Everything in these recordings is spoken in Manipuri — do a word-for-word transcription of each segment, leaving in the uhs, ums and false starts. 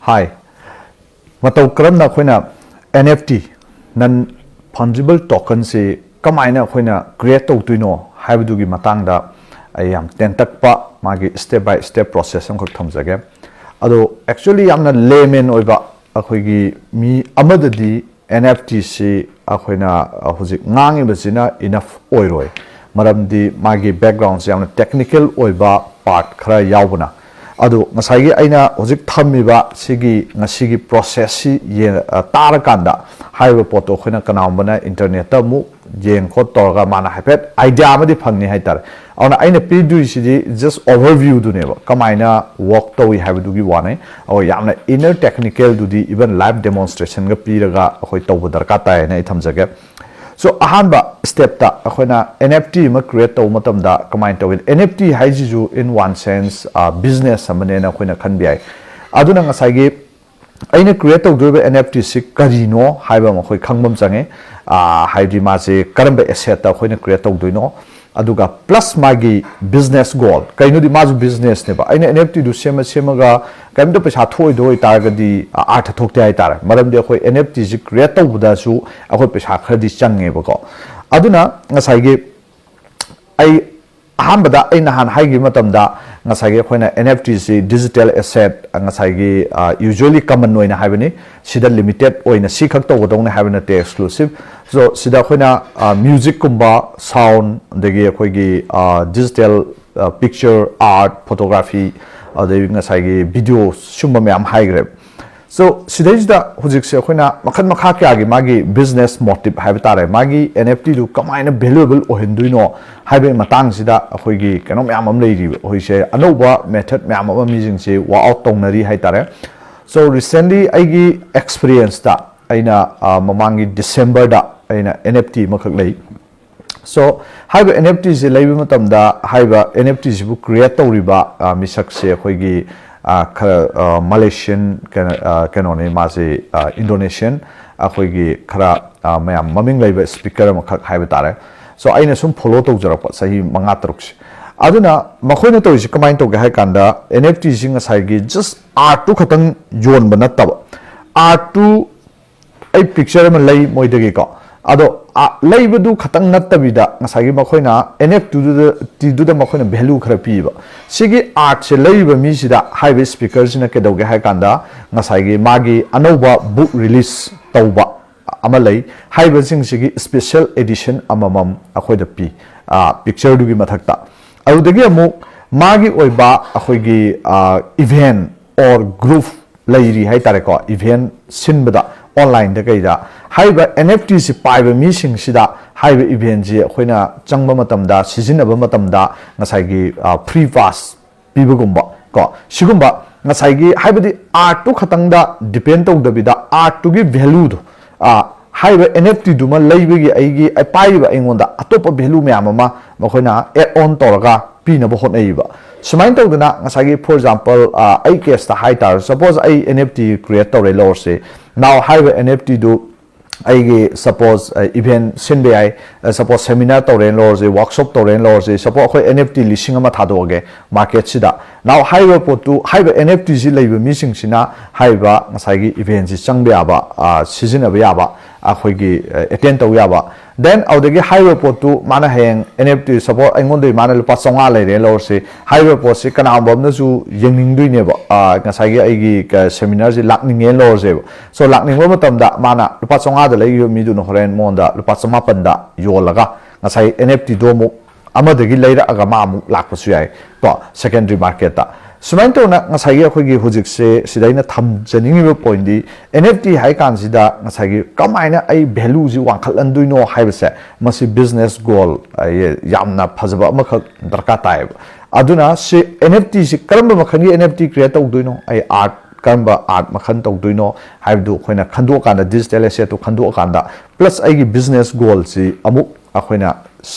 Hi, ꯃꯇꯧ ꯀꯔꯝꯅ ꯑꯩꯈꯣꯏꯅ N F T, non fungible token ꯁꯤ ꯀꯃꯥꯏꯅ ꯑꯩꯈꯣꯏꯅ create ꯇꯧꯗꯣꯏꯅꯣ ꯍꯥꯏꯕꯗꯨꯒꯤ ꯃꯇꯥꯡꯗ ꯑꯩ ꯌꯥꯝ ꯇꯦꯟꯇꯛꯄ ꯃꯥꯒꯤ step by step process ꯑꯃꯈꯛ ꯊꯝꯖꯒꯦ꯫ ꯑꯗꯣ actually ꯌꯥꯝꯅ layman ꯑꯣꯏꯕ ꯑꯩꯈꯣꯏꯒꯤ ꯃꯤ ꯑꯃꯗꯗꯤ N F T ꯁꯤ ꯑꯩꯈꯣꯏꯅ, ꯑ, ꯍꯧꯖꯤꯛ ꯉꯥꯡꯉꯤꯕꯁꯤꯅ enough ꯑꯣꯏꯔꯣꯏ, ꯃꯔꯝꯗꯤ ꯃꯥꯒꯤ background ꯁꯦ ꯌꯥꯝꯅ technical ꯑꯣꯏꯕ part ꯈꯔ ꯌꯥꯎꯕꯅ꯫ ꯑꯗꯨ ꯉꯁꯥꯏꯒꯤ ꯑꯩꯅ ꯍꯧꯖꯤꯛ ꯊꯝꯃꯤꯕ ꯁꯤꯒꯤ ꯉꯁꯤꯒꯤ process ꯁꯤ ꯌꯦꯡ-, ꯑ, ꯇꯥꯔꯀꯥꯟꯗ ꯍꯥꯏꯔꯤꯕ ꯄꯣꯠꯇꯣ ꯑꯩꯈꯣꯏꯅ ꯀꯅꯥꯒꯨꯝꯕꯅ internet ꯇ ꯑꯃꯨꯛ ꯌꯦꯡ ꯈꯣꯠ ꯇꯧꯔꯒ ꯃꯥꯅ ꯍꯥꯏꯐꯦꯠ idea ꯑꯃꯗꯤ ꯐꯪꯅꯤ ꯍꯥꯏꯇꯥꯔꯦ꯫ ꯑꯗꯨꯅ ꯑꯩꯅ ꯄꯤꯗꯣꯏꯁꯤꯗꯤ just overview ꯗꯨꯅꯦꯕ, ꯀꯃꯥꯏꯅ work ꯇꯧꯏ ꯍꯥꯏꯕꯗꯨꯒꯤ ꯋꯥꯅꯦ꯫ ꯑꯗꯣ ꯌꯥꯝꯅ inner technical ꯗꯨꯗꯤ even live demonstration ꯒ ꯄꯤꯔꯒ ꯑꯩꯈꯣꯏ ꯇꯧꯕ ꯗꯔꯀꯥꯔ ꯇꯥꯏ ꯍꯥꯏꯅ ꯑꯩ ꯊꯝꯖꯒꯦ꯫ So, ꯑꯍꯥꯟꯕ step ꯇ ꯑꯩꯈꯣꯏꯅ N F T ꯑꯃ create ꯇꯧꯕ ꯃꯇꯝꯗ ꯀꯃꯥꯏꯅ ꯇꯧꯏ? N F T ꯍꯥꯏꯁꯤꯁꯨ in one sense, ꯑ, business ꯑꯃꯅꯦꯅ ꯑꯩꯈꯣꯏꯅ ꯈꯟꯕ ꯌꯥꯏ꯫ ꯑꯗꯨꯅ ꯉꯁꯥꯏꯒꯤ ꯑꯩꯅ create ꯇꯧꯗꯣꯔꯤꯕ N F T ꯁꯤ ꯀꯔꯤꯅꯣ ꯍꯥꯏꯕ ꯑꯃ ꯑꯩꯈꯣꯏ ꯈꯪꯕ ꯑꯃ ꯆꯪꯉꯦ꯫ ꯑ, ꯍꯥꯏꯕꯗꯤ ꯃꯥꯁꯦ ꯀꯔꯝꯕ asset ꯇ ꯑꯩꯈꯣꯏꯅ create ꯇꯧꯗꯣꯏꯅꯣ, ꯑꯗꯨꯒ plus ꯃꯥꯒꯤ business goal꯫ ꯀꯩꯅꯣꯗꯤ ꯃꯥꯁꯨ business ꯅꯦꯕ꯫ ꯑꯩꯅ N F T ꯗꯨ ꯁꯦꯝꯃ ꯁꯦꯝꯃꯒ ꯀꯔꯤꯝꯇ ꯄꯩꯁꯥ ꯊꯣꯛꯑꯣꯏꯗꯣꯏ ꯑꯣꯏꯇꯥꯔꯒꯗꯤ, ꯑ, ꯑꯥꯔꯊ ꯊꯣꯛꯇꯦ ꯍꯥꯏꯇꯥꯔꯦ꯫ ꯃꯔꯝꯗꯤ ꯑꯩꯈꯣꯏ N F T ꯁꯤ create ꯇꯧꯕꯗꯁꯨ ꯑꯩꯈꯣꯏ ꯄꯩꯁꯥ ꯈꯔꯗꯤ ꯆꯪꯉꯦꯕꯀꯣ꯫ ꯑꯗꯨꯅ ꯉꯁꯥꯏꯒꯤ ꯑꯩ ꯑꯍꯥꯟꯕꯗ ꯑꯩ ꯅꯍꯥꯟ ꯍꯥꯏꯈꯤꯕ ꯃꯇꯝꯗ ꯉꯁꯥꯏꯒꯤ ꯑꯩꯈꯣꯏꯅ N F T ꯁꯤ digital asset, ꯉꯁꯥꯏꯒꯤ, ꯑ, usually common ꯑꯣꯏꯅ ꯍꯥꯏꯕꯅꯤ, ꯁꯤꯗ limited ꯑꯣꯏꯅ ꯁꯤ ꯈꯛ ꯇꯧꯒꯗꯧꯅꯤ ꯍꯥꯏꯕ ꯅꯠꯇꯦ, exclusive꯫ So, ꯁꯤꯗ ꯑꯩꯈꯣꯏꯅ, ꯑ, music ꯀꯨꯝꯕ, sound, ꯑꯗꯒꯤ ꯑꯩꯈꯣꯏꯒꯤ, ꯑ, digital, ꯑ, picture, art, photography, ꯑꯗꯩ ꯉꯁꯥꯏꯒꯤ video, ꯁꯨꯝꯕ ꯃꯌꯥꯝ ꯍꯥꯏꯈ꯭ꯔꯦ꯫ So, ꯁꯤꯗꯩꯁꯤꯗ ꯍꯧꯖꯤꯛꯁꯦ ꯑꯩꯈꯣꯏꯅ ꯃꯈꯜ ꯃꯈꯥ ꯀꯌꯥꯒꯤ ꯃꯥꯒꯤ business motive ꯍꯥꯏꯕ ꯇꯥꯔꯦ, ꯃꯥꯒꯤ N F T ꯗꯨ ꯀꯃꯥꯏꯅ valuable ꯑꯣꯏꯍꯟꯗꯣꯏꯅꯣ ꯍꯥꯏꯕꯒꯤ ꯃꯇꯥꯡꯁꯤꯗ ꯑꯩꯈꯣꯏꯒꯤ ꯀꯩꯅꯣ ꯃꯌꯥꯝ ꯑꯃ ꯂꯩꯔꯤꯕ, ꯑꯩꯈꯣꯏꯁꯦ ꯑꯅꯧꯕ method ꯃꯌꯥꯝ ꯑꯃ ꯃꯤꯁꯤꯡꯁꯦ work out ꯇꯧꯅꯔꯤ ꯍꯥꯏꯇꯥꯔꯦ꯫ So, recently ꯑꯩꯒꯤ experience ꯇ ꯑꯩꯅ, ꯑ, ꯃꯃꯥꯡꯒꯤ December ꯗ ꯑꯩꯅ N F T ꯑꯃꯈꯛ ꯂꯩ꯫ So, ꯍꯥꯏꯔꯤꯕ N F T ꯁꯦ ꯂꯩꯕ ꯃꯇꯝꯗ, ꯍꯥꯏꯔꯤꯕ N F T ꯁꯤꯕꯨ create ꯇꯧꯔꯤꯕ, ꯑ, ꯃꯤꯁꯛꯁꯦ ꯑꯩꯈꯣꯏꯒꯤ, ꯑ, ꯈꯔ, ꯑ, Malaysian ꯀꯩꯅꯣ, ꯑ, ꯀꯩꯅꯣꯅꯤ, ꯃꯥꯁꯦ, ꯑ, Indonesian, ꯑꯩꯈꯣꯏꯒꯤ ꯈꯔ, ꯑ, ꯃꯌꯥꯝ ꯃꯃꯤꯡ ꯂꯩꯕ speaker ꯑꯃꯈꯛ ꯍꯥꯏꯕ ꯇꯥꯔꯦ꯫ So, ꯑꯩꯅ ꯁꯨꯝ follow ꯇꯧꯖꯔꯛꯄ ꯆꯍꯤ ꯃꯉꯥ ꯇꯔꯨꯛꯁꯦ꯫ ꯑꯗꯨꯅ ꯃꯈꯣꯏꯅ ꯇꯧꯔꯤꯁꯤ ꯀꯃꯥꯏꯅ ꯇꯧꯒꯦ ꯍꯥꯏ ꯀꯥꯟꯗ, ꯑꯦꯟ ꯑꯦꯐ ꯇꯤꯁꯤ ꯉꯁꯥꯏꯒꯤ just art ꯇꯨ ꯈꯛꯇꯪ ꯌꯣꯟꯕ ꯅꯠꯇꯕ, art ꯇꯨ, ꯑꯩ picture ꯑꯃ ꯂꯩ ꯃꯣꯏꯗꯒꯤꯀꯣ, ꯑꯗꯣ, ꯑ, ꯂꯩꯕꯗꯨ ꯈꯛꯇꯪ ꯅꯠꯇꯕꯤꯗ ꯉꯁꯥꯏꯒꯤ ꯃꯈꯣꯏꯅ ꯑꯦꯟ ꯑꯦꯐ ꯇꯤꯗꯨꯗ, ꯇꯤꯗꯨꯗ ꯃꯈꯣꯏꯅ value ꯈꯔ ꯄꯤꯕ꯫ ꯁꯤꯒꯤ artꯁꯦ ꯂꯩꯔꯤꯕ ꯃꯤꯁꯤꯗ ꯍꯥꯏꯔꯤꯕ speakerꯁꯤꯅ ꯀꯩꯗꯧꯒꯦ ꯍꯥꯏ ꯀꯥꯟꯗ, ꯉꯁꯥꯏꯒꯤ ꯃꯥꯒꯤ ꯑꯅꯧꯕ book release ꯇꯧꯕ ꯑꯃ ꯂꯩ꯫ ꯍꯥꯏꯔꯤꯕꯁꯤꯡꯁꯤꯒꯤ special edition ꯑꯃꯃꯝ ꯑꯩꯈꯣꯏꯗ ꯄꯤ, ꯑ, pictureꯗꯨꯒꯤ ꯃꯊꯛꯇ꯫ ꯑꯗꯨꯗꯒꯤ ꯑꯃꯨꯛ ꯃꯥꯒꯤ ꯑꯣꯏꯕ ꯑꯩꯈꯣꯏꯒꯤ, ꯑ, event or group ꯂꯩꯔꯤ ꯍꯥꯏ ꯇꯥꯔꯦꯀꯣ, event ꯁꯤꯟꯕꯗ, online ꯗ ꯀꯩꯗ꯫ ꯍꯥꯏꯔꯤꯕ ꯑꯦꯟ ꯑꯦꯐ ꯇꯤꯁꯤ ꯄꯥꯏꯕ ꯃꯤꯁꯤꯡꯁꯤꯗ ꯍꯥꯏꯔꯤꯕ eventꯁꯤ ꯑꯩꯈꯣꯏꯅ ꯆꯪꯕ ꯃꯇꯝꯗ, ꯁꯤꯖꯤꯟꯅꯕ ꯃꯇꯝꯗ ꯉꯁꯥꯏꯒꯤ, ꯑ, free pass ꯄꯤꯕꯒꯨꯝꯕ ꯀꯣ, ꯁꯤꯒꯨꯝꯕ ꯉꯁꯥꯏꯒꯤ, ꯍꯥꯏꯕꯗꯤ artꯇꯨ ꯈꯛꯇꯪꯗ depend ꯇꯧꯗꯕꯤꯗ, artꯇꯨꯒꯤ valueꯗꯨ, ꯑ, ꯍꯥꯏꯔꯤꯕ ꯑꯦꯟ ꯑꯦꯐ ꯇꯤꯗꯨꯃ ꯂꯩꯕꯒꯤ ꯑꯩꯒꯤ, ꯑꯩ ꯄꯥꯏꯔꯤꯕ ꯑꯩꯉꯣꯟꯗ ꯑꯇꯣꯞꯄ value ꯃꯌꯥꯝ ꯑꯃ ꯃꯈꯣꯏꯅ add on ꯇꯧꯔꯒ ꯄꯤꯅꯕ ꯍꯣꯠꯅꯩꯕ꯫ ꯁꯨꯃꯥꯏꯅ ꯇꯧꯗꯅ ꯉꯁꯥꯏꯒꯤ, for example, ꯑ, ꯑꯩ caseꯇ ꯍꯥꯏ ꯇꯥꯔꯁꯨ, suppose ꯑꯩ ꯑꯦꯟ ꯑꯦꯐ ꯇꯤ create ꯇꯧꯔꯦ ꯂꯧꯔꯁꯤ꯫ Now ꯍꯥꯏꯔꯤꯕ ꯑꯦꯟ ꯑꯦꯐ ꯇꯤꯗꯨ ꯑꯩꯒꯤ, suppose, ꯑ, event ꯁꯤꯟꯕ ꯌꯥꯏ, ꯑ, suppose seminar ꯇꯧꯔꯦꯅ ꯂꯧꯔꯁꯤ, workshop ꯇꯧꯔꯦꯅ ꯂꯧꯔꯁꯤ, suppose ꯑꯩꯈꯣꯏ ꯑꯦꯟ ꯑꯦꯐ ꯇꯤ ꯂꯤꯁꯤꯡ ꯑꯃ ꯊꯥꯗꯣꯛꯑꯒꯦ marketꯁꯤꯗ꯫ Now ꯍꯥꯏꯔꯤꯕ ꯄꯣꯠꯇꯨ, ꯍꯥꯏꯔꯤꯕ ꯑꯦꯟ ꯑꯦꯐ ꯇꯤꯁꯤ ꯂꯩꯕ ꯃꯤꯁꯤꯡꯁꯤꯅ ꯍꯥꯏꯔꯤꯕ ꯉꯁꯥꯏꯒꯤ eventꯁꯤ ꯆꯪꯕ ꯌꯥꯕ, ꯑ, ꯁꯤꯖꯤꯟꯅꯕ ꯌꯥꯕ, ꯑꯩꯈꯣꯏꯒꯤ, ꯑ, attend ꯇꯧꯕ ꯌꯥꯕ꯫ Then ꯑꯗꯨꯗꯒꯤ ꯍꯥꯏꯔꯤꯕ ꯄꯣꯠꯇꯨ ꯃꯥꯅ ꯍꯌꯦꯡ ꯑꯦꯟ ꯑꯦꯐ ꯇꯤ, suppose ꯑꯩꯉꯣꯟꯗꯒꯤ ꯃꯥꯅ ꯂꯨꯄꯥ ꯆꯥꯝꯃꯉꯥ ꯂꯩꯔꯦꯅ ꯂꯧꯔꯁꯤ, ꯍꯥꯏꯔꯤꯕ ꯄꯣꯠꯁꯤ ꯀꯅꯥꯒꯨꯝꯕ ꯑꯃꯅꯁꯨ ꯌꯦꯡꯅꯤꯡꯗꯣꯏꯅꯦꯕ, ꯑ, ꯉꯁꯥꯏꯒꯤ ꯑꯩꯒꯤ ꯀ-, seminarꯁꯤ ꯂꯥꯛꯅꯤꯡꯉꯦꯅ ꯂꯧꯔꯁꯦꯕ꯫ So ꯂꯥꯛꯅꯤꯡꯕ ꯃꯇꯝꯗ ꯃꯥꯅ ꯂꯨꯄꯥ ꯆꯥꯝꯃꯉꯥꯗ ꯂꯩꯈꯤꯕ ꯃꯤꯗꯨꯅ ꯍꯣꯔꯦꯟ ꯃꯉꯣꯟꯗ ꯂꯨꯄꯥ ꯆꯃꯥꯄꯟꯗ ꯌꯣꯜꯂꯒ ꯉꯁꯥꯏ ꯑꯦꯟ ꯑꯦꯐ ꯇꯤꯗꯣ ꯑꯃꯨꯛ ꯑꯃꯗꯒꯤ ꯂꯩꯔꯛꯑꯒ ꯃꯥ ꯑꯃꯨꯛ ꯂꯥꯛꯄꯁꯨ ꯌꯥꯏ ꯀꯣ, secondary marketꯇ꯫ ꯁꯨꯃꯥꯏꯅ ꯇꯧꯅ ꯉꯁꯥꯏꯒꯤ ꯑꯩꯈꯣꯏꯒꯤ ꯍꯧꯖꯤꯛꯁꯦ ꯁꯤꯗ ꯑꯩꯅ ꯊꯝꯖꯅꯤꯡꯉꯤꯕ pointꯗꯤ, ꯑꯦꯟ ꯑꯦꯐ ꯇꯤ ꯍꯥꯏ ꯀꯥꯟꯁꯤꯗ ꯉꯁꯥꯏꯒꯤ ꯀꯃꯥꯏꯅ ꯑꯩ valueꯁꯤ ꯋꯥꯡꯈꯠꯍꯟꯗꯣꯏꯅꯣ ꯍꯥꯏꯕꯁꯦ, ꯃꯁꯤ business goal, ꯑ, ꯌꯥꯝꯅ ꯐꯖꯕ ꯑꯃꯈꯛ ꯗꯔꯀꯥꯔ ꯇꯥꯏꯌꯦꯕ꯫ ꯑꯗꯨꯅ ꯁꯤ ꯑꯦꯟ ꯑꯦꯐ ꯇꯤꯁꯤ ꯀꯔꯝꯕ ꯃꯈꯜꯒꯤ ꯑꯦꯟ ꯑꯦꯐ ꯇꯤ create ꯇꯧꯗꯣꯏꯅꯣ, ꯑꯩ art ꯀꯔꯝꯕ art ꯃꯈꯜ ꯇꯧꯗꯣꯏꯅꯣ ꯍꯥꯏꯕꯗꯨ ꯑꯩꯈꯣꯏꯅ ꯈꯟꯗꯣꯛꯑꯀꯥꯟꯗ, digital assetꯇꯨ ꯈꯟꯗꯣꯛꯑꯀꯥꯟꯗ, plus ꯑꯩꯒꯤ business goalꯁꯤ ꯑꯃꯨꯛ ꯑꯩꯈꯣꯏꯅ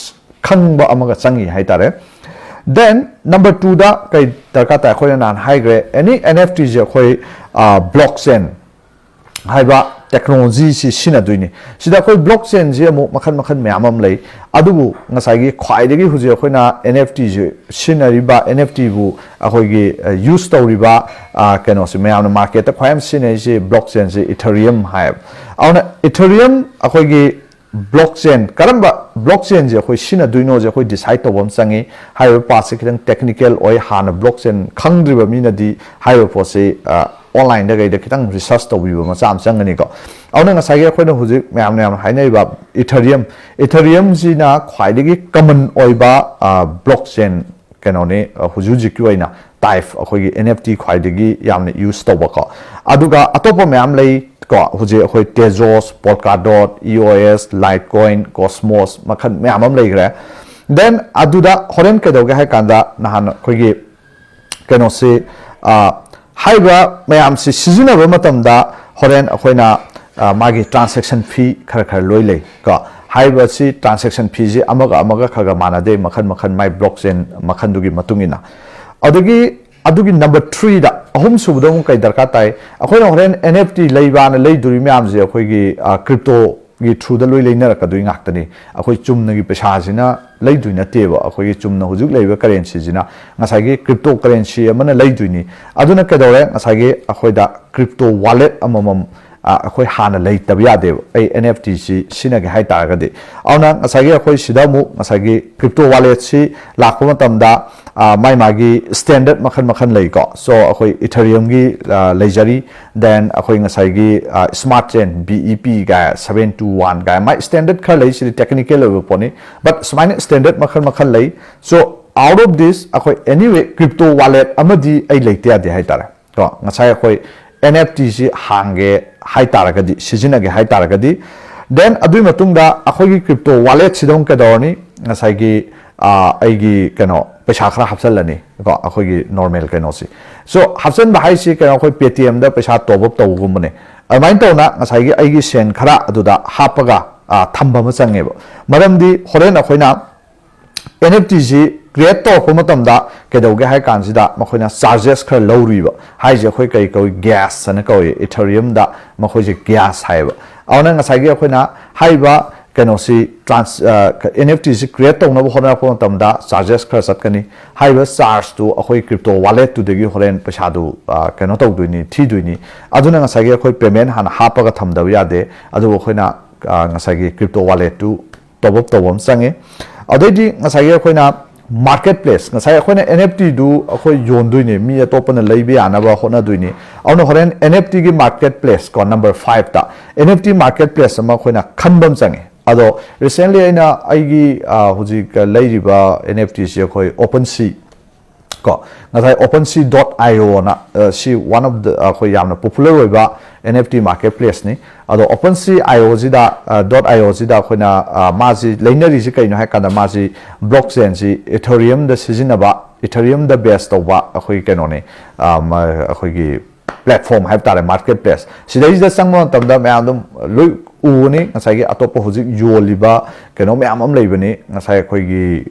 ꯈꯪꯕ ꯑꯃꯒ ꯆꯪꯉꯤ ꯍꯥꯏꯇꯥꯔꯦ꯫ Then number twoꯗ ꯀꯩ ꯗꯔꯀꯥꯔ ꯇꯥꯏ? ꯑꯩꯈꯣꯏꯅ ꯅꯍꯥꯟ ꯍꯥꯏꯈ꯭ꯔꯦ, any ꯑꯦꯟ ꯑꯦꯐ ꯇꯤꯁꯦ ꯑꯩꯈꯣꯏ, ꯑ, blockchain, ꯍꯥꯏꯕ ꯇꯦꯛꯅꯣꯂꯣꯖꯤꯁꯤ ꯁꯤꯖꯤꯟꯅꯗꯣꯏꯅꯤ꯫ ꯁꯤꯗ ꯑꯩꯈꯣꯏ ꯕ꯭ꯂꯣꯛ ꯆꯦꯟꯁꯤ ꯑꯃꯨꯛ ꯃꯈꯜ ꯃꯈꯜ ꯃꯌꯥꯝ ꯑꯃ ꯂꯩ꯫ ꯑꯗꯨꯕꯨ ꯉꯁꯥꯏꯒꯤ ꯈ꯭ꯋꯥꯏꯗꯒꯤ ꯍꯧꯖꯤꯛ ꯑꯩꯈꯣꯏꯅ ꯑꯦꯟ ꯑꯦꯐ ꯇꯤꯁꯤ ꯁꯤꯖꯤꯟꯅꯔꯤꯕ, ꯑꯦꯟ ꯑꯦꯐ ꯇꯤꯕꯨ ꯑꯩꯈꯣꯏꯒꯤ ꯌꯨꯁ ꯇꯧꯔꯤꯕ, ꯑ, ꯀꯩꯅꯣꯁꯤ, ꯃꯌꯥꯝꯅ ꯃꯥꯔꯀꯦꯠꯇ ꯈ꯭ꯋꯥꯏ ꯌꯥꯝ ꯁꯤꯖꯤꯟꯅꯔꯤꯁꯤ ꯕ꯭ꯂꯣꯛ ꯆꯦꯟꯁꯤ ꯏꯊꯔꯤꯌꯝ ꯍꯥꯏꯌꯦꯕ꯫ ꯑꯗꯨꯅ ꯏꯊꯔꯤꯌꯝ ꯑꯩꯈꯣꯏꯒꯤ ꯕ꯭ꯂꯣꯛ ꯆꯦꯟ, ꯀꯔꯝꯕ ꯕ꯭ꯂꯣꯛ ꯆꯦꯟꯁꯦ ꯑꯩꯈꯣꯏ ꯁꯤꯖꯤꯟꯅꯗꯣꯏꯅꯣꯁꯦ ꯑꯩꯈꯣꯏ ꯗꯤꯁꯥꯏꯠ ꯇꯧꯕ ꯑꯃ ꯆꯪꯉꯤ꯫ ꯍꯥꯏꯔꯤꯕ ꯄꯥꯔꯠꯁꯦ ꯈꯤꯇꯪ ꯇꯦꯛꯅꯤꯀꯦꯜ ꯑꯣꯏ꯫ ꯍꯥꯟꯅ ꯕ꯭ꯂꯣꯛ ꯆꯦꯟ ꯈꯪꯗ꯭ꯔꯤꯕ ꯃꯤꯅꯗꯤ ꯍꯥꯏꯔꯤꯕ ꯄꯣꯠꯁꯤ, ꯑ, ꯑꯣꯟꯂꯥꯏꯟꯗ ꯀꯩꯗ ꯈꯤꯇꯪ ꯔꯤꯁꯔꯁ ꯇꯧꯕꯤꯕ ꯃꯆꯥ ꯑꯃ ꯆꯪꯒꯅꯤꯀꯣ꯫ ꯑꯗꯨꯅ ꯉꯁꯥꯏꯒꯤ ꯑꯩꯈꯣꯏꯅ ꯍꯧꯖꯤꯛ ꯃꯌꯥꯝ ꯃꯌꯥꯝ ꯍꯥꯏꯅꯔꯤꯕ ꯏꯊꯔꯤꯌꯝ, ꯏꯊꯔꯤꯌꯝꯁꯤꯅ ꯈ꯭ꯋꯥꯏꯗꯒꯤ ꯀꯃꯟ ꯑꯣꯏꯕ, ꯑ, ꯕ꯭ꯂꯣꯛ ꯆꯦꯟ ꯀꯩꯅꯣꯅꯤ, ꯑ, ꯍꯧꯖꯤꯛ ꯍꯧꯖꯤꯛꯀꯤ ꯑꯣꯏꯅ ꯇꯥꯏꯞ ꯑꯩꯈꯣꯏꯒꯤ ꯑꯦꯟ ꯑꯦꯐ ꯇꯤ ꯈ꯭ꯋꯥꯏꯗꯒꯤ ꯌꯥꯝꯅ ꯌꯨꯁ ꯇꯧꯕꯀꯣ꯫ ꯑꯗꯨꯒ ꯑꯇꯣꯞꯄ ꯃꯌꯥꯝ ꯂꯩ ꯀꯣ꯫ ꯍꯧꯖꯤꯛ ꯑꯩꯈꯣꯏ ꯇꯦꯖꯣꯁ, ꯄꯣꯜꯀꯥꯗꯣꯠ, ꯏ ꯑꯣ ꯑꯦꯁ, ꯂꯥꯏꯠ ꯀꯣꯏꯟ, ꯀꯣꯁꯃꯣꯁ, ꯃꯈꯜ ꯃꯌꯥꯝ ꯑꯃ ꯂꯩꯈ꯭ꯔꯦ꯫ ꯗꯦꯟ ꯑꯗꯨꯗ ꯍꯣꯔꯦꯟ ꯀꯩꯗꯧꯒꯦ ꯍꯥꯏ ꯀꯥꯟꯗ, ꯅꯍꯥꯟ ꯑꯩꯈꯣꯏꯒꯤ ꯀꯩꯅꯣꯁꯤ, ꯑ, ꯍꯥꯏꯔꯤꯕ ꯃꯌꯥꯝꯁꯤ ꯁꯤꯖꯤꯟꯅꯕ ꯃꯇꯝꯗ ꯍꯣꯔꯦꯟ ꯑꯩꯈꯣꯏꯅ, ꯑ, ꯃꯥꯒꯤ ꯇ꯭ꯔꯥꯟꯁꯦꯛꯁꯟ ꯐꯤ ꯈꯔ ꯈꯔ ꯂꯣꯏ ꯂꯩ ꯀꯣ꯫ ꯍꯥꯏꯔꯤꯕꯁꯤ ꯇ꯭ꯔꯥꯟꯁꯦꯛꯁꯟ ꯐꯤꯁꯤ ꯑꯃꯒ ꯑꯃꯒ ꯈꯔ ꯈꯔ ꯃꯥꯟꯅꯗꯦ, ꯃꯈꯜ ꯃꯈꯜ ꯃꯥꯏ ꯕ꯭ꯂꯣꯛ ꯆꯦꯟ ꯃꯈꯜꯗꯨꯒꯤ ꯃꯇꯨꯡ ꯏꯟꯅ꯫ ꯑꯗꯒꯤ ꯑꯗꯨꯒꯤ ꯅꯝꯕꯔ ꯊ꯭ꯔꯤꯗ, ꯑꯍꯨꯝꯁꯨꯕꯗ ꯑꯃꯨꯛ ꯀꯩ ꯗꯔꯀꯥꯔ ꯇꯥꯏ? ꯑꯩꯈꯣꯏꯅ ꯍꯣꯔꯦꯟ ꯑꯦꯟ ꯑꯦꯐ ꯇꯤ ꯂꯩꯕꯅ ꯂꯩꯗꯣꯔꯤ ꯃꯌꯥꯝꯁꯦ ꯑꯩꯈꯣꯏꯒꯤ, ꯑ, ꯀ꯭ꯔꯤꯞꯇꯣꯒꯤ ꯊ꯭ꯔꯨꯗ ꯂꯣꯏ ꯂꯩꯅꯔꯛꯀꯗꯣꯏ ꯉꯥꯛꯇꯅꯤ꯫ ꯑꯩꯈꯣꯏ ꯆꯨꯝꯅꯒꯤ ꯄꯩꯁꯥꯁꯤꯅ ꯂꯩꯗꯣꯏ ꯅꯠꯇꯦꯕ꯫ ꯑꯩꯈꯣꯏꯒꯤ ꯆꯨꯝꯅ ꯍꯧꯖꯤꯛ ꯂꯩꯔꯤꯕ ꯀꯔꯦꯟꯁꯤꯁꯤꯅ ꯉꯁꯥꯏꯒꯤ ꯀ꯭ꯔꯤꯞꯇꯣ ꯀꯔꯦꯟꯁꯤ ꯑꯃꯅ ꯂꯩꯗꯣꯏꯅꯤ꯫ ꯑꯗꯨꯅ ꯀꯩꯗꯧꯔꯦ? ꯉꯁꯥꯏꯒꯤ ꯑꯩꯈꯣꯏꯗ ꯀ꯭ꯔꯤꯞꯇꯣ ꯋꯥꯂꯦꯠ ꯑꯃꯃꯝ, ꯑ, ꯑꯩꯈꯣꯏ ꯍꯥꯟꯅ ꯂꯩꯇꯕ ꯌꯥꯗꯦꯕ, ꯑꯩ ꯑꯦꯟ ꯑꯦꯐ ꯇꯤꯁꯤ ꯁꯤꯖꯤꯟꯅꯒꯦ ꯍꯥꯏ ꯇꯥꯔꯒꯗꯤ꯫ ꯑꯗꯨꯅ ꯉꯁꯥꯏꯒꯤ ꯑꯩꯈꯣꯏ ꯁꯤꯗ ꯑꯃꯨꯛ ꯉꯁꯥꯏꯒꯤ ꯀ꯭ꯔꯤꯞꯇꯣ ꯋꯥꯂꯦꯠꯁꯤ ꯂꯥꯛꯄ ꯃꯇꯝꯗ, ꯑ, ꯃꯥꯏ ꯃꯥꯒꯤ ꯁ꯭ꯇꯦꯟꯗꯔꯠ ꯃꯈꯜ ꯃꯈꯜ ꯂꯩꯀꯣ꯫ ꯁꯣ ꯑꯩꯈꯣꯏ ꯏꯊꯔꯤꯌꯝꯒꯤ, ꯑ, ꯂꯩꯖꯔꯤ, ꯗꯦꯟ ꯑꯩꯈꯣꯏ ꯉꯁꯥꯏꯒꯤ, ꯑ, ꯁ꯭ꯃꯥꯔꯠ ꯆꯦꯟ, ꯕꯤ ꯏ ꯄꯤ ꯀꯥꯏ, ꯁꯕꯦꯟ ꯇꯨ ꯋꯥꯟ ꯀꯥꯏ, ꯃꯥꯏ ꯁ꯭ꯇꯦꯟꯗꯔꯠ ꯈꯔ ꯂꯩ꯫ ꯁꯤꯗꯤ ꯇꯦꯛꯅꯤꯀꯦꯜ ꯑꯣꯏꯕ ꯄꯣꯠꯅꯤ, ꯕꯠ ꯁꯨꯃꯥꯏꯅ ꯁ꯭ꯇꯦꯟꯗꯔꯠ ꯃꯈꯜ ꯃꯈꯜ ꯂꯩ꯫ ꯁꯣ ꯑꯥꯎꯠ ꯑꯣꯐ ꯗꯤꯁ ꯑꯩꯈꯣꯏ ꯑꯦꯅꯤꯋꯦ ꯀ꯭ꯔꯤꯞꯇꯣ ꯋꯥꯂꯦꯠ ꯑꯃꯗꯤ ꯑꯩ ꯂꯩꯇ ꯌꯥꯗꯦ ꯍꯥꯏꯇꯥꯔꯦ꯫ ꯀꯣ, ꯉꯁꯥꯏ ꯑꯩꯈꯣꯏ ꯑꯦꯟ ꯑꯦꯐ ꯇꯤꯁꯤ ꯍꯥꯡꯒꯦ ꯍꯥꯏ ꯇꯥꯔꯒꯗꯤ, ꯁꯤꯖꯤꯟꯅꯒꯦ ꯍꯥꯏ ꯇꯥꯔꯒꯗꯤ, ꯗꯦꯟ ꯑꯗꯨꯒꯤ ꯃꯇꯨꯡꯗ ꯑꯩꯈꯣꯏꯒꯤ ꯀ꯭ꯔꯤꯞꯇꯣ ꯋꯥꯂꯦꯠꯁꯤꯗ ꯑꯃꯨꯛ ꯀꯩꯗꯧꯔꯅꯤ? ꯉꯁꯥꯏꯒꯤ, ꯑ, ꯑꯩꯒꯤ ꯀꯩꯅꯣ ꯄꯩꯁꯥ ꯈꯔ ꯍꯥꯞꯆꯤꯜꯂꯅꯤ ꯀꯣ, ꯑꯩꯈꯣꯏꯒꯤ ꯅꯣꯔꯃꯦꯜ ꯀꯩꯅꯣꯁꯤ꯫ ꯁꯣ ꯍꯥꯞꯆꯤꯟꯕ ꯍꯥꯏꯁꯤ ꯀꯩꯅꯣ, ꯑꯩꯈꯣꯏ ꯄꯦ ꯇꯤ ꯑꯦꯝꯗ ꯄꯩꯁꯥ ꯇꯣꯞ ꯑꯞ ꯇꯧꯕꯒꯨꯝꯕꯅꯦ꯫ ꯑꯗꯨꯃꯥꯏꯅ ꯇꯧꯅ ꯉꯁꯥꯏꯒꯤ ꯑꯩꯒꯤ ꯁꯦꯟ ꯈꯔ ꯑꯗꯨꯗ ꯍꯥꯞꯄꯒ, ꯑ, ꯊꯝꯕ ꯑꯃ ꯆꯪꯉꯦꯕ꯫ ꯃꯔꯝꯗꯤ ꯍꯣꯔꯦꯟ ꯑꯩꯈꯣꯏꯅ ꯑꯦꯟ ꯑꯦꯐ ꯇꯤꯁꯤ ꯇ꯭ꯔꯦꯗ ꯇꯧꯔꯛꯄ ꯃꯇꯝꯗ ꯀꯩꯗꯧꯒꯦ ꯍꯥꯏ ꯀꯥꯟꯁꯤꯗ ꯃꯈꯣꯏꯅ ꯆꯥꯔꯖꯦꯁ ꯈꯔ ꯂꯧꯔꯤꯕ ꯍꯥꯏꯁꯦ ꯑꯩꯈꯣꯏ ꯀꯔꯤ ꯀꯧꯏ? ꯒ꯭ꯌꯥꯁ ꯍꯥꯏꯅ ꯀꯧꯏ꯫ ꯏꯊꯔꯤꯌꯝꯗ ꯃꯈꯣꯏꯁꯦ ꯒ꯭ꯌꯥꯁ ꯍꯥꯏꯌꯦꯕ꯫ ꯑꯗꯨꯅ ꯉꯁꯥꯏꯒꯤ ꯑꯩꯈꯣꯏꯅ ꯍꯥꯏꯔꯤꯕ ꯀꯩꯅꯣꯁꯤ ꯇ꯭ꯔꯥꯟꯁ ꯑꯦꯟ ꯑꯦꯐ ꯇꯤꯁꯤ ꯀ꯭ꯔꯤꯌꯦꯠ ꯇꯧꯅꯕ ꯍꯣꯠꯅꯔꯛꯄ ꯃꯇꯝꯗ ꯆꯥꯔꯖꯦꯁ ꯈꯔ ꯆꯠꯀꯅꯤ꯫ ꯍꯥꯏꯔꯤꯕ ꯆꯥꯔꯖꯇꯨ ꯑꯩꯈꯣꯏ ꯀ꯭ꯔꯤꯞꯇꯣ ꯋꯥꯂꯦꯠꯇꯨꯗꯒꯤ ꯍꯣꯔꯦꯟ ꯄꯩꯁꯥꯗꯨ ꯑ, ꯀꯩꯅꯣ ꯇꯧꯗꯣꯏꯅꯤ, ꯊꯤꯗꯣꯏꯅꯤ꯫ ꯑꯗꯨꯅ ꯉꯁꯥꯏꯒꯤ ꯑꯩꯈꯣꯏ ꯄꯦꯃꯦꯟ ꯍꯥꯟꯅ ꯍꯥꯞꯄꯒ ꯊꯝꯗꯕ ꯌꯥꯗꯦ꯫ ꯑꯗꯨꯕꯨ ꯑꯩꯈꯣꯏꯅ ꯑ, ꯉꯁꯥꯏꯒꯤ ꯀ꯭ꯔꯤꯞꯇꯣ ꯋꯥꯂꯦꯠꯇꯨ ꯇꯣꯞ ꯑꯞ ꯇꯧꯕ ꯑꯃ ꯆꯪꯉꯤ꯫ ꯑꯗꯩꯗꯤ ꯉꯁꯥꯏꯒꯤ ꯑꯩꯈꯣꯏꯅ ꯃꯥꯔꯀꯦꯠ ꯄ꯭ꯂꯦꯁ, ꯉꯁꯥꯏ ꯑꯩꯈꯣꯏꯅ ꯑꯦꯟ ꯑꯦꯐ ꯇꯤꯗꯨ ꯑꯩꯈꯣꯏ ꯌꯣꯟꯗꯣꯏꯅꯤ, ꯃꯤ ꯑꯇꯣꯞꯄꯅ ꯂꯩꯕ ꯌꯥꯅꯕ ꯍꯣꯠꯅꯗꯣꯏꯅꯤ꯫ ꯑꯗꯨꯅ ꯍꯣꯔꯦꯟ ꯑꯦꯟ ꯑꯦꯐ ꯇꯤꯒꯤ ꯃꯥꯔꯀꯦꯠ ꯄ꯭ꯂꯦꯁ ꯀꯣ, ꯅꯝꯕꯔ ꯐꯥꯏꯚꯇ N F T market place ꯑꯃ ꯑꯩꯈꯣꯏꯅ ꯈꯟꯕ ꯑꯃ ꯆꯪꯉꯤ꯫ ꯑꯗꯣ ꯔꯤꯁꯦꯟꯂꯤ ꯑꯩꯅ ꯑꯩꯒꯤ ꯑ, ꯍꯧꯖꯤꯛ ꯂꯩꯔꯤꯕ ꯑꯦꯟ ꯑꯦꯐ ꯇꯤꯁꯤ ꯑꯩꯈꯣꯏ ꯑꯣꯄꯟ ꯁꯤ ꯀꯣ, ꯉꯁꯥꯏ OpenSea dot io ꯅ ꯑ, ꯁꯤ one of the ꯑꯩꯈꯣꯏ ꯌꯥꯝꯅ ꯄꯣꯄꯨꯂꯔ ꯑꯣꯏꯕ ꯑꯦꯟ ꯑꯦꯐ ꯇꯤ ꯃꯥꯔꯀꯦꯠ ꯄ꯭ꯂꯦꯁꯅꯤ꯫ ꯑꯗꯣ OpenSea ꯗꯣꯠ ꯑꯥꯏ ꯑꯣꯁꯤꯗ ꯗꯣꯠ ꯑꯥꯏ ꯑꯣꯁꯤꯗ ꯑꯩꯈꯣꯏꯅ ꯑ, ꯃꯥꯁꯤ ꯂꯩꯅꯔꯤꯁꯤ ꯀꯩꯅꯣ ꯍꯥꯏ ꯀꯥꯟꯗ ꯃꯥꯁꯤ ꯕ꯭ꯂꯣꯛ ꯆꯦꯟꯁꯤ ꯏꯊꯔꯤꯌꯝꯗ ꯁꯤꯖꯤꯟꯅꯕ, ꯏꯊꯔꯤꯌꯝꯗ ꯕꯦꯁ ꯇꯧꯕ ꯑꯩꯈꯣꯏ ꯀꯩꯅꯣꯅꯤ, ꯑ, ꯃ- ꯑꯩꯈꯣꯏꯒꯤ ꯄ꯭ꯂꯦꯠꯐꯣꯝ ꯍꯥꯏꯕ ꯇꯥꯔꯦ, ꯃꯥꯔꯀꯦꯠ ꯄ꯭ꯂꯦꯁ꯫ ꯁꯤꯗꯩꯁꯤꯗ ꯆꯪꯕ ꯃꯇꯝꯗ ꯃꯌꯥꯝ ꯑꯗꯨꯝ ꯂꯣꯏ ꯎꯒꯅꯤ꯫ ꯉꯁꯥꯏꯒꯤ ꯑꯇꯣꯞꯄ ꯍꯧꯖꯤꯛ ꯌꯣꯜꯂꯤꯕ ꯀꯩꯅꯣ ꯃꯌꯥꯝ ꯑꯃ ꯂꯩꯕꯅꯤ, ꯉꯁꯥꯏ ꯑꯩꯈꯣꯏꯒꯤ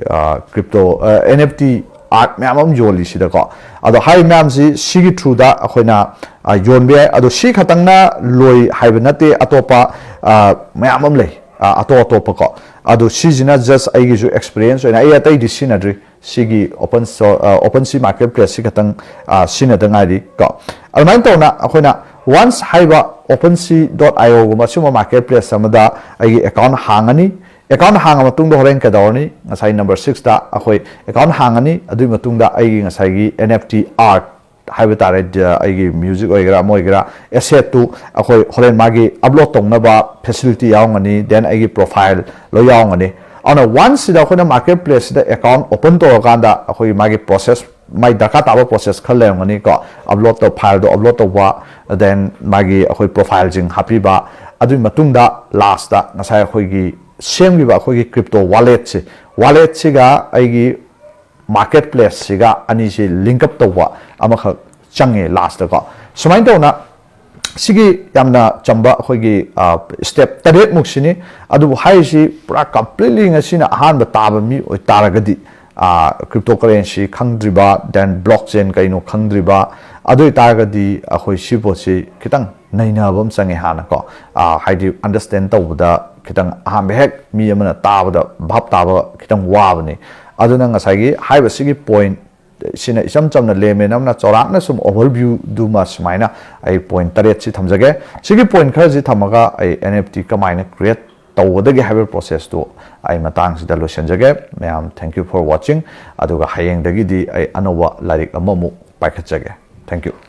ꯀ꯭ꯔꯤꯞꯇꯣ ꯑꯦꯟ ꯑꯦꯐ ꯇꯤ ꯑꯥꯔꯠ ꯃꯌꯥꯝ ꯑꯃ ꯌꯣꯜꯂꯤꯁꯤꯗꯀꯣ꯫ ꯑꯗꯣ ꯍꯥꯏꯔꯤꯕ ꯃꯌꯥꯝꯁꯤ ꯁꯤꯒꯤ ꯊ꯭ꯔꯨꯗ ꯑꯩꯈꯣꯏꯅ ꯑ, ꯌꯣꯟꯕ ꯌꯥꯏ꯫ ꯑꯗꯣ ꯁꯤ ꯈꯛꯇꯪꯅ ꯂꯣꯏ ꯍꯥꯏꯕ ꯅꯠꯇꯦ, ꯑꯇꯣꯞꯄ ꯑ, ꯃꯌꯥꯝ ꯑꯃ ꯂꯩ, ꯑ, ꯑꯇꯣꯞ ꯑꯇꯣꯞꯄꯀꯣ꯫ ꯑꯗꯣ ꯁꯤꯁꯤꯅ ꯖꯁ ꯑꯩꯒꯤꯁꯨ ꯑꯦꯛꯁꯄꯤꯔꯤꯌꯦꯟꯁ ꯑꯣꯏꯅ, ꯑꯩ ꯑꯇꯩꯗꯤ ꯁꯤꯖꯤꯟꯅꯗ꯭ꯔꯤ꯫ ꯁꯤꯒꯤ ꯑꯣꯄꯟ ꯁꯣ ꯑꯣꯄꯟ ꯁꯤ ꯃꯥꯔꯀꯦꯠ ꯄ꯭ꯂꯦꯁꯁꯤ ꯈꯛꯇꯪ ꯑ, ꯁꯤꯖꯤꯟꯅꯗ ꯉꯥꯏꯔꯤ ꯀꯣ꯫ ꯑꯗꯨꯃꯥꯏꯅ ꯇꯧꯅ ꯑꯩꯈꯣꯏꯅ ꯋꯥꯟꯁ ꯍꯥꯏꯕ OpenSea dot io ꯒꯨꯝꯕ ꯑꯁꯤꯒꯨꯝꯕ ꯃꯥꯔꯀꯦꯠ ꯄ꯭ꯂꯦꯁ ꯑꯃꯗ ꯑꯩꯒꯤ ꯑꯦꯀꯥꯎꯟ ꯍꯥꯡꯉꯅꯤ꯫ ꯑꯦꯀꯥꯎꯟ ꯍꯥꯡꯉ ꯃꯇꯨꯡꯗ ꯍꯣꯔꯦꯟ ꯀꯩꯗꯧꯔꯅꯤ? ꯉꯁꯥꯏ ꯅꯝꯕꯔ ꯁꯤꯛꯁꯇ ꯑꯩꯈꯣꯏ ꯑꯦꯀꯥꯎꯟ ꯍꯥꯡꯉꯅꯤ꯫ ꯑꯗꯨꯒꯤ ꯃꯇꯨꯡꯗ ꯑꯩꯒꯤ ꯉꯁꯥꯏꯒꯤ ꯑꯦꯟ ꯑꯦꯐ ꯇꯤ ꯑꯥꯔꯠ ꯍꯥꯏꯕ ꯇꯥꯔꯦ, ꯗ- ꯑꯩꯒꯤ ꯃ꯭ꯌꯨꯖꯤꯛ ꯑꯣꯏꯒꯦꯔꯥ ꯑꯃ ꯑꯣꯏꯒꯦꯔꯥ, ꯑꯦꯁꯦꯠꯇꯨ ꯑꯩꯈꯣꯏ ꯍꯣꯔꯦꯟ ꯃꯥꯒꯤ ꯑꯞꯂꯣꯗ ꯇꯧꯅꯕ ꯐꯦꯁꯤꯂꯤꯇꯤ ꯌꯥꯎꯔꯝꯒꯅꯤ, ꯗꯦꯟ ꯑꯩꯒꯤ ꯄ꯭ꯔꯣꯐꯥꯏꯜ ꯂꯣꯏ ꯌꯥꯎꯔꯝꯒꯅꯤ꯫ ꯑꯗꯨꯅ ꯋꯥꯟꯁꯁꯤꯗ ꯑꯩꯈꯣꯏꯅ ꯃꯥꯔꯀꯦꯠ ꯄ꯭ꯂꯦꯁꯁꯤꯗ ꯑꯦꯀꯥꯎꯟ ꯑꯣꯄꯟ ꯇꯧꯔꯀꯥꯟꯗ ꯑꯩꯈꯣꯏꯒꯤ ꯃꯥꯒꯤ ꯄ꯭ꯔꯣꯁꯦꯁ, ꯃꯥꯏ ꯗꯔꯀꯥꯔ ꯇꯥꯕ ꯄ꯭ꯔꯣꯁꯦꯁ ꯈꯔ ꯂꯩꯔꯝꯒꯅꯤ ꯀꯣ꯫ ꯑꯞꯂꯣꯗ ꯇꯧ ꯐꯥꯏꯜꯗꯣ ꯑꯞꯂꯣꯗ ꯇꯧꯕ, ꯗꯦꯟ ꯃꯥꯒꯤ ꯑꯩꯈꯣꯏ ꯄ꯭ꯔꯣꯐꯥꯏꯜꯁꯤꯡ ꯍꯥꯞꯄꯤꯕ, ꯑꯗꯨꯒꯤ ꯃꯇꯨꯡꯗ ꯂꯥꯁꯇ ꯉꯁꯥꯏ ꯑꯩꯈꯣꯏꯒꯤ ꯁꯦꯝꯈꯤꯕ ꯑꯩꯈꯣꯏꯒꯤ ꯀ꯭ꯔꯤꯞꯇꯣ ꯋꯥꯂꯦꯠꯁꯦ, ꯋꯥꯂꯦꯠꯁꯤꯒ ꯑꯩꯒꯤ ꯃꯥꯔꯀꯦꯠ ꯄ꯭ꯂꯦꯁꯁꯤꯒ ꯑꯅꯤꯁꯤ ꯂꯤꯡꯀꯞ ꯇꯧꯕ ꯑꯃꯈꯛ ꯆꯪꯉꯦ ꯂꯥꯁꯇꯀꯣ꯫ ꯁꯨꯃꯥꯏꯅ ꯇꯧꯅ ꯁꯤꯒꯤ ꯌꯥꯝꯅ ꯆꯝꯕ ꯑꯩꯈꯣꯏꯒꯤ ꯁ꯭ꯇꯦꯞ ꯇꯔꯦꯠꯃꯨꯛꯁꯤꯅꯤ꯫ ꯑꯗꯨꯕꯨ ꯍꯥꯏꯔꯤꯁꯤ ꯄꯨꯔꯥ ꯀꯝꯄ꯭ꯂꯤꯠꯂꯤ ꯉꯁꯤꯅ ꯑꯍꯥꯟꯕ ꯇꯥꯕ ꯃꯤ ꯑꯣꯏꯇꯥꯔꯒꯗꯤ ꯀ꯭ꯔꯤꯞꯇꯣ ꯀꯔꯦꯟꯁꯤ ꯈꯪꯗ꯭ꯔꯤꯕ, then blockchain ꯀꯩꯅꯣ ꯈꯪꯗ꯭ꯔꯤꯕ, ꯑꯗꯨ ꯑꯣꯏꯇꯥꯔꯒꯗꯤ ꯑꯩꯈꯣꯏ ꯁꯤ ꯄꯣꯠꯁꯤ ꯈꯤꯇꯪ ꯅꯩꯅꯕ ꯑꯃ ꯆꯪꯉꯦ ꯍꯥꯟꯅꯀꯣ꯫ ꯍꯥꯏꯗꯤ understand ꯇꯧꯕꯗ ꯈꯤꯇꯪ ꯑꯍꯥꯟꯕ ꯍꯦꯛ ꯃꯤ ꯑꯃꯅ ꯇꯥꯕꯗ ꯚꯥꯞ ꯇꯥꯕ ꯈꯤꯇꯪ ꯋꯥꯕꯅꯤ꯫ ꯑꯗꯨꯅ ꯉꯁꯥꯏꯒꯤ ꯍꯥꯏꯔꯤꯕ ꯁꯤꯒꯤ point ꯁꯤꯅ ꯏꯆꯝ ꯆꯝꯅ layman ꯑꯃꯅ ꯆꯥꯎꯔꯥꯛꯅ ꯁꯨꯝ overviewꯗꯨꯃ ꯁꯨꯃꯥꯏꯅ ꯑꯩ point ꯇꯔꯦꯠꯁꯤ ꯊꯝꯖꯒꯦ꯫ ꯁꯤꯒꯤ point ꯈꯔꯁꯤ ꯊꯝꯃꯒ ꯑꯩ N F T ꯀꯃꯥꯏꯅ create ꯇꯧꯒꯗꯒꯦ ꯍꯥꯏꯕ processꯇꯨ ꯑꯩ ꯃꯇꯥꯡꯁꯤꯗ ꯂꯣꯏꯁꯤꯟꯖꯒꯦ꯫ ꯃꯌꯥꯝ, thank you for watching꯫ ꯑꯗꯨꯒ ꯍꯌꯦꯡꯗꯒꯤꯗꯤ ꯑꯩ ꯑꯅꯧꯕ ꯂꯥꯏꯔꯤꯛ ꯑꯃꯃꯨꯛ ꯄꯥꯏꯈꯠꯆꯒꯦ꯫ Thank you꯫